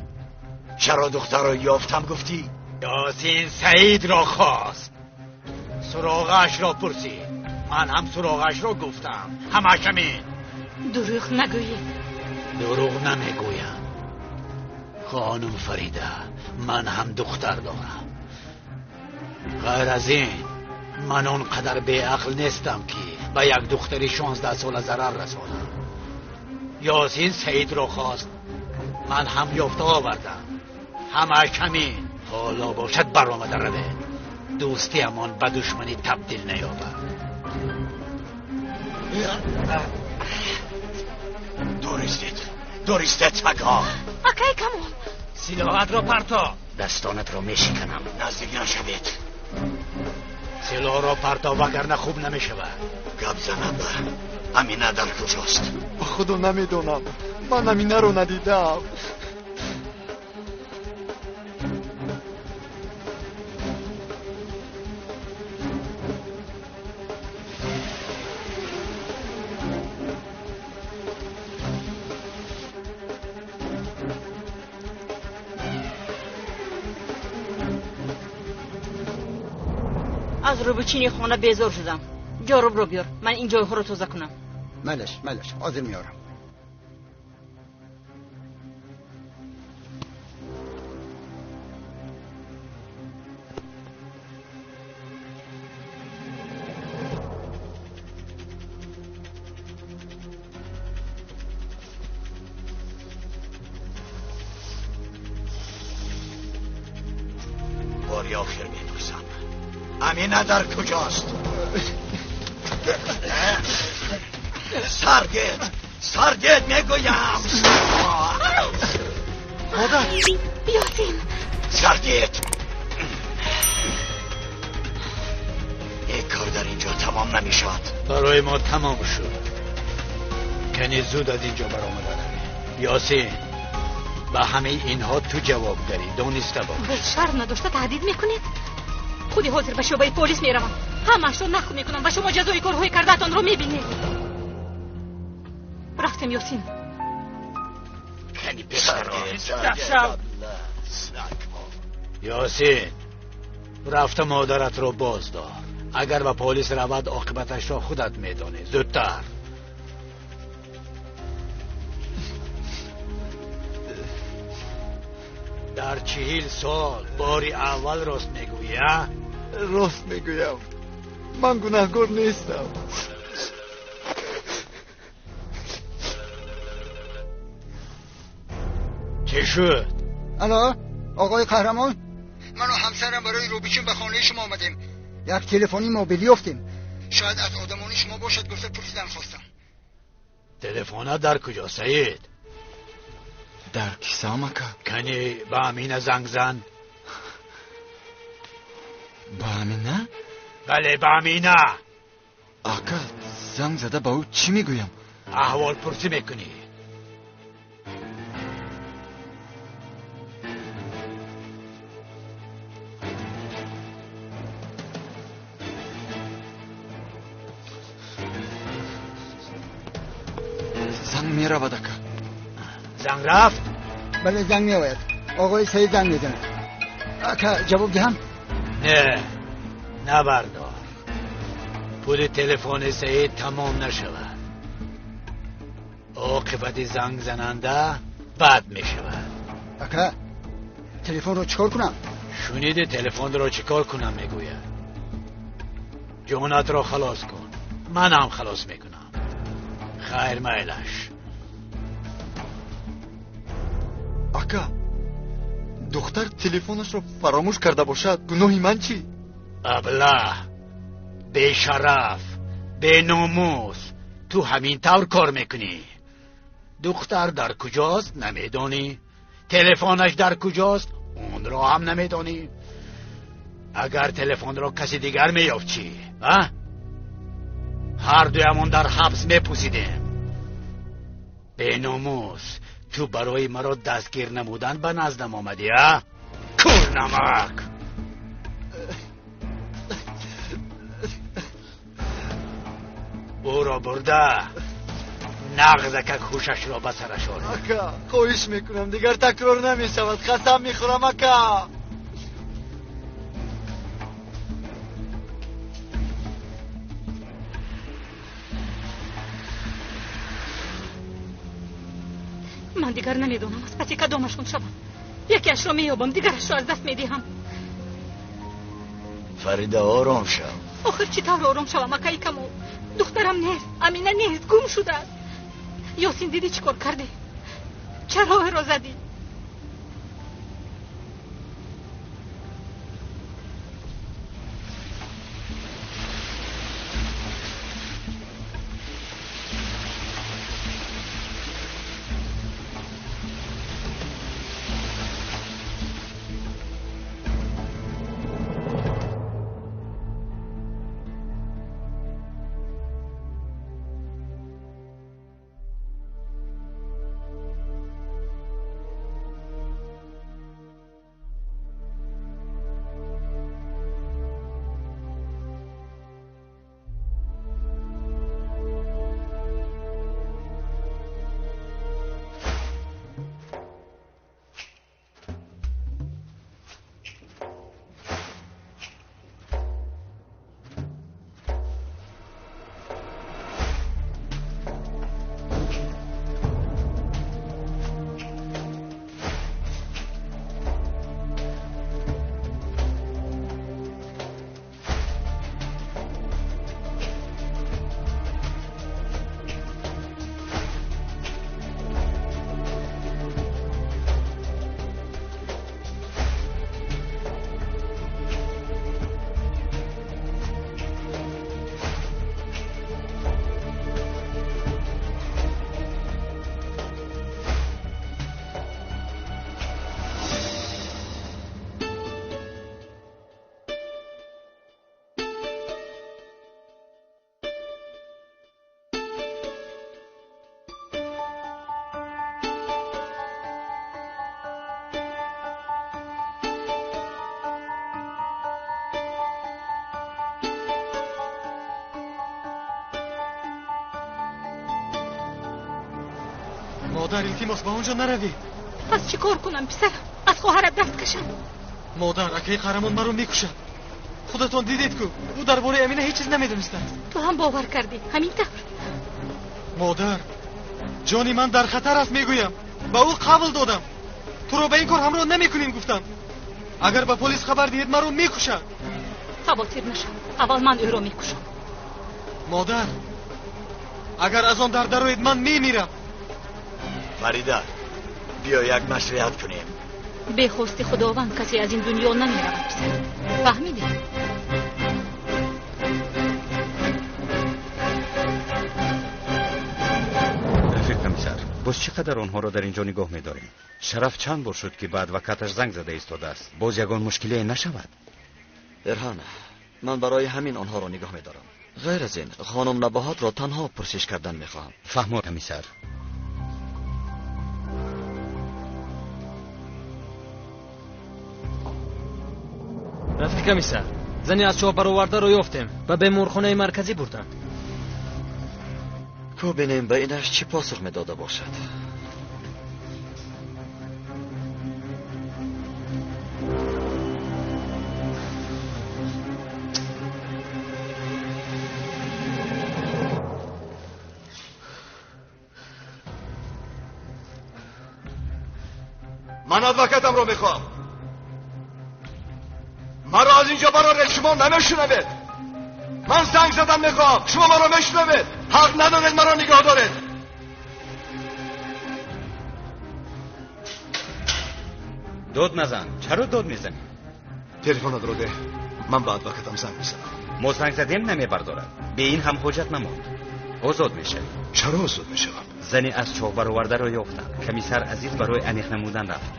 Чаро духтарро ёфтам гуфтӣ? Ёсин Саидро хост, суроғаашро пурсид. Ман ҳам суроғаашро гуфтам. Ҳамааш ҳамин. Дурӯғ нагӯед. Дурӯғ намегӯям, хонум Фарида, ман ҳам духтар дорам. Ғайр аз ин, ман он қадар беақл нестам, ки ба як духтари 16 сола зарар расонам. Ёсин Саидро хост, ман ҳам ёфта овардам. Ҳамааш ҳамин. Ҳоло бошад, баромада равед. Дӯстиамон ба душманӣ табдил наёбад. Дур истед, дур истед, сагҳо! Акаи Камол, силоҳатро парто. Дастонатро мешиканам, наздик нашавед. Силоҳро парто, вагарна хуб намешавад. Гап занам, Амина дар куҷост? Ба худо намедонам, ман Аминаро надидам. Аз рӯбучини хона безор шудам. Ҷорубро биёр, ман ин ҷойҳоро тоза кунам. Майлаш, майлаш, ҳозир меорам. باری آخر میپرسم، امینه در کجاست؟ سرگت، سرگت میگویم. مادر. یاسین. سرگت، این کار در اینجا تمام نمیشد. برای ما تمام شد. کنی زود از اینجا برآمده روی. یاسین، به همه اینها تو جوابگری دانسته باش. به شرم نداشته تهدید میکنید؟ خودی حاضر به شعبه پلیس میروم، همه‌اش رو نقل میکنم و شما جزای کارهای کرده‌تان رو میبینید. رفتم یاسین. یاسین، رفته مادرت رو بازدار. اگر به پلیس رود عاقبتش را خودت میدانی. زودتر. در 40 سال باری اول راست میگویی؟ راست میگویم، من گناهکار نیستم. چه شد؟ الو آقای قهرمان، من و همسرم برای روبیچین به خانه شما آمدیم. یک تلفنی موبیلی افتیم، شاید از آدمانی شما باشد. گفته پرسیدن خواستم. تلفن در کجا سعید؟ در کیسه اکا. کنی به امینه زنگ زن. به امینه؟ بله به امینه. آقا زنگ زده با او چی میگویم؟ احوال پرسی میکنی. زنگ میرود اکا. زنگ رفت؟ بله زنگ میآید. آقای سعید زنگ میزند. اکا جواب دهم؟ نه، نبردار. پول تلفن سعید تمام نشود. عاقبت زنگ زننده بد میشود. اکا تلفن رو چیکار کنم؟ شنیدی تلفن رو چیکار کنم میگوید. جانت رو خلاص کن، من هم خلاص میکنم. خیر میلش. اکا دختر تلفنش رو فراموش کرده باشد، گناهی من چی؟ ابله، بی شرف، بی ناموس، تو همین طور کار میکنی. دختر در کجاست نمیدانی، تلفنش در کجاست اون را هم نمیدانی. اگر تلفن را کسی دیگر مییافت چی؟ هر دویمون در حبس میپوسیدیم. بی ناموس، تو برای مرا دستگیر نمودن به نزدم آمدی؟ کور نمک. او را برده نغزکک هوشش را به سرش آورد. اکا خواهش میکنم دیگر تکرار نمیشود، قسم میخورم اکا. من دیگر نمیدونم از پس کدامشون شوم. یکیش را مییابم، دیگرش را از دست میدهم. فریده آرام شو. آخر چطور آرام شوم اکای کمو؟ دخترم نیست، امینه نیست، گم شده است. یاسین دیدی چیکار کردی؟ چرا را زدی؟ Модар, илтимос, ба он ҷо наравед. Пас чӣ кор кунам, писарам? Аз хоҳарат даст кашам? Модар, акаи Қаҳрамон маро мекушад. Худатон дидед ку, ӯ дар бораи Амина ҳеҷ чиз намедонистааст. Ту ҳам бовар кардӣ, ҳамин тавр? Модар, ҷони ман дар хатар аст, мегӯям. Ба ӯ қавл додам. Туро ба ин кор ҳамроҳ намекунем, гуфтам. Агар ба полис хабар диҳед, маро мекушад. Хавотир нашав, аввал ман ӯро мекушам. Модар, агар аз он дар дароед, ман мемирам. Фарида, биё як маслиҳат кунем. Бехости Худованд касе аз ин дунё намеравад, писар. Фаҳмидӣ? Рафиқ комиссар, боз чӣ қадар онҳоро дар ин ҷо нигоҳ медорем? Шараф чанд бор шуд, ки ба адвокаташ занг зада истодааст. Боз ягон мушкилие нашавад? Эрҳан, ман барои ҳамин онҳоро нигоҳ медорам. Ғайр аз ин, хонум Набоҳатро танҳо пурсиш кардан мехоҳам. Фаҳмо, комиссар. Рафиқ комиссар, зани аз чоҳ баровардаро ёфтем, ба беморхонаи марказӣ бурданд. Ку бинем ба инаш чӣ посух медода бошад. Ман адвокатамро мехоҳам. Маро аз инҷо бароред, шумо намешунавед. Ман занг задам мехоҳам, шумо маро мешунавед. Ҳақ надоред маро нигоҳ доред. Дод назан. Чаро дод мезанӣ? Телефонатро деҳ, ман ба адвокатам занг мезанам. Мо занг задем, намебардорад. Бе ин ҳам ҳоҷат намонд. Озод мешавӣ. Чаро озод мешавам? Зани аз чоҳ баровардаро ёфтанд. Комиссар Азиз барои аниқ намудан рафт.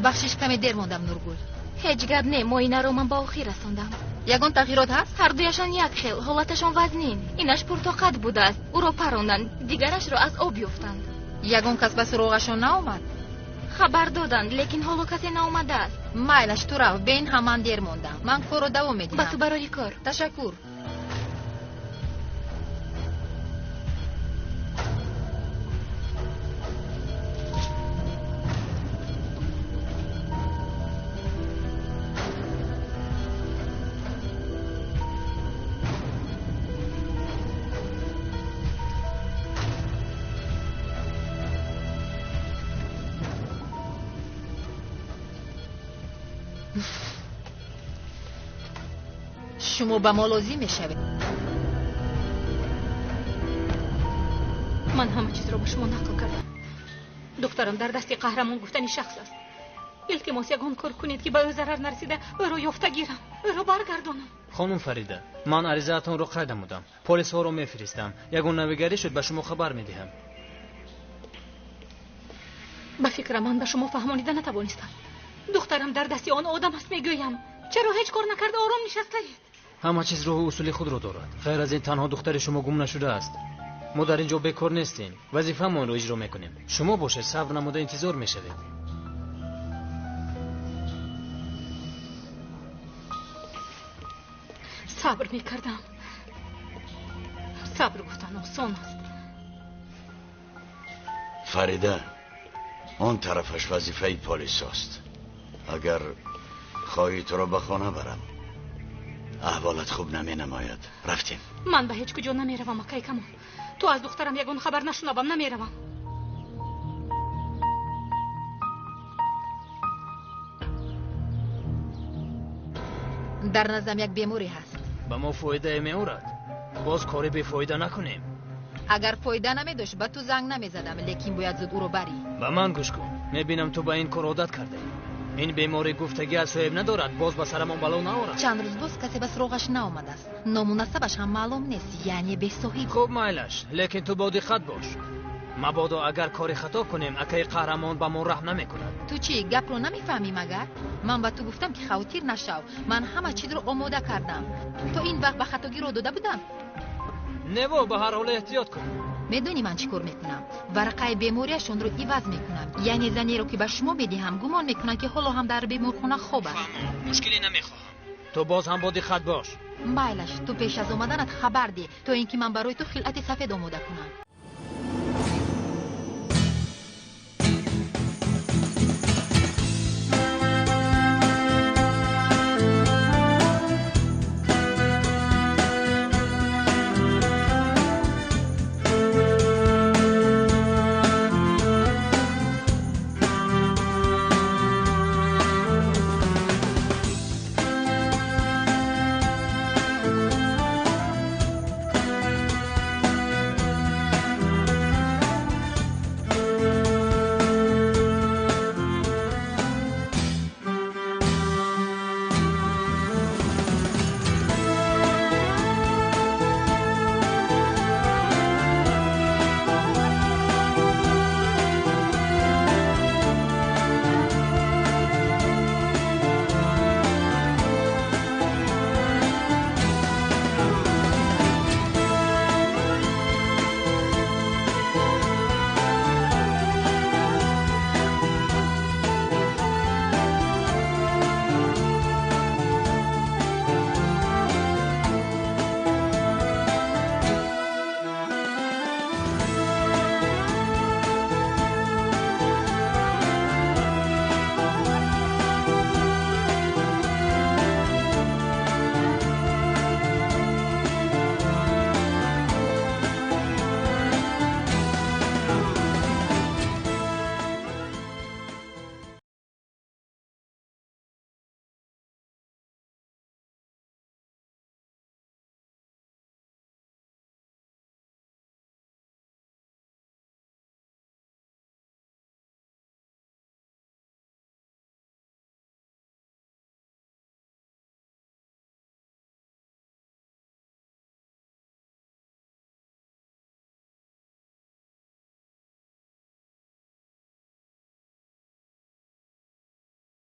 Бахшиш, каме дер мондам, Нургул. Ҳеҷ гап не, муоинаро ман ба охир расондам. Ягон тағйирот ҳаст? Ҳардуяшон як хел, ҳолаташон вазнин. Инаш пуртоқат будааст, ӯро паронданд, дигарашро аз об ёфтанд. Ягон кас ба суроғашон наомад? Хабар доданд, лекин ҳоло касе наомадааст. Майлаш, ту рав, бен ҳам ман дер мондам. Ман корро давом медиҳам. Ба ту барори кор. Ташаккур. Шумо ба мо лозим мешавед. Ман ҳама чизро ба шумо нақл кардам. Духтарам дар дасти Қаҳрамон гуфтани шахс аст. Илтимос, ягон кор кунед, ки ба ӯ зарар нарасида, ӯро ёфта гирам, ӯро баргардонам. Хонум Фарида, ман аризаатонро қайд намудам. Полисҳоро мефиристам. Ягон навигарӣ шуд, ба шумо хабар медиҳам. Ба фикрам, ман ба шумо фаҳмонида натавонистам. Духтарам дар дасти он одам аст, мегӯям. Чаро ҳеҷ кор накарда ором нишастаед? Ҳама чиз роҳу усули худро дорад. Ғайр аз ин, танҳо духтари шумо гум нашудааст. Мо дар ин ҷо бекор нестем, вазифаамонро иҷро мекунем. Шумо бошед, сабр намуда интизор мешавед. Сабр мекардам. Сабр гуфтан осон аст. Фарида, он тарафаш вазифаи полисост. Агар хоҳӣ туро ба хона барам. Аҳволат хуб наменамояд. Рафтем. Ман ба ҳеҷ куҷо намеравам, акай Камол. Ту аз духтарам ягон хабар нашунавам, намеравам. Дар наздам як беморӣ ҳаст. Ба мо фоидае меорад. Боз кори бефоида накунем. Агар фоида намедошт, ба ту занг намезадам, лекин бояд зуд ӯро барӣ. Ба ман гӯш кун. Мебинам, ту ба ин кор одат кардаӣ. Ин беморӣ гуфтагӣ аз соҳиб надорад, боз ба сарамон бало наорад. Чанд рӯз боз касе ба суроғаш наомадааст. Ному насабаш ҳам маълум нест, яъне бесоҳиб. Хуб, майлаш, лекин ту бо диққат бош. Мабодо агар кори хато кунем, акаи қаҳрамон ба мо раҳм намекунад. Ту чӣ, гапро намефаҳмӣ магар? Ман ба ту гуфтам, ки хавотир нашав. Ман ҳама чизро омода кардам. То ин вақт ба хатогӣ роҳ дода будам? Нево, ба ҳар ҳол эҳтиёт кун. Медонӣ ман чӣ кор мекунам? Варақаи бемориашонро иваз мекунам. Яъне занеро, ки ба шумо медиҳам, гумон мекунам, ки ҳоло ҳам дар беморхона хоб аст. Фаҳмо, мушкиле намехоҳам. Ту боз ҳам бо диққат бош. Майлаш, ту пеш аз омаданат хабар деҳ, то ин ки ман барои ту хилъати сафед омода кунам.